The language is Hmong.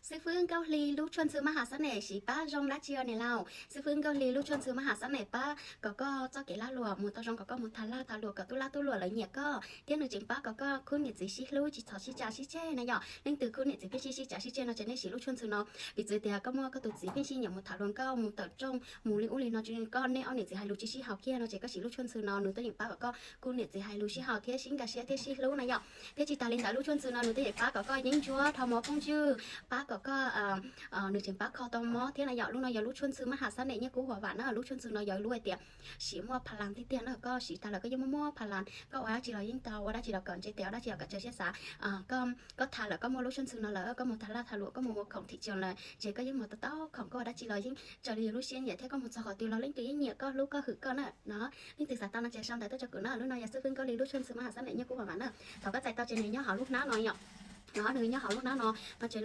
Xib fwb Nkauj Hli lub tshuaj ntxhw mab has xab nes siv pab zoo dab tsi os niam laus? Xib fwb Nkauj Hli lub tshuaj ntxhw mab has xab nes pab kom koj txoj kev lag luam mus tau zoo, kom koj mus tham lag tham luam kom tub lag tub luam lawv nyiam koj, thiab nws tseem pab kom koj khub niam txiv sib hlub tsis txhob sib cav sib ceg na yom. Leej twg khub niam txiv pheej sib sib cav sib ceg no ces nej siv lub tshuaj ntxhw no. Piv txwv tias koj muaj koj tus txiv pheej sib nyiam mus tham luag nkauj, mus tawm rooj, mus li ub li no, koj nej ob niam txiv hais lus tsis sib haum kiag no ces koj siv lub tshuaj ntxhw no nws twb yeej pab kom koj khub niam txiv hais lus sib haum thiab sib nkag siab thiab sib hlub na yom. Thiab tsis tas li ntawd lub tshuaj ntxhw no nws twb yeej pab kom koj yeeb ncuab dhau mov phooj ywg, pab kom koj, nws tseem pab kho tau mob thiab na yom. Lub no yog lub tshuaj ntxhw mab has xab nes nyiaj kub huam vam na. Lub tshuaj ntxhw no yog lub hais tias siv muaj pha las tiag tiag na, koj siv tas lawm koj yeej muaj muaj pha las, koj ua dab tsi los yeej tau, ua dab tsi los kom ntse tes, ua dab tsi los kom tsaws siab xav. Koj tham lawm, koj muaj lub tshuaj ntxhw no lawm, koj mus tham laj tham luam, koj mus ua khoom thim tsaus lawm ces koj yeej mus tau tau khoom, koj ua dab tsi los yeej raws li yus lub siab nyiam thiab koj mus txog qhov twg los leej twg yeej nyiam koj hlub koj hwm koj na no. Leej twg xav tau no ces sau ntawv tuaj rau kuv na. Lub no yog xib fwb Nkauj Hli lub tshuaj ntxhw mab has xab nes nyiaj kub huam vam na. Thaum koj txais tau ces nws nyob hauv lub hnab no yom. No nws nyob hauv lub hnab no, no ces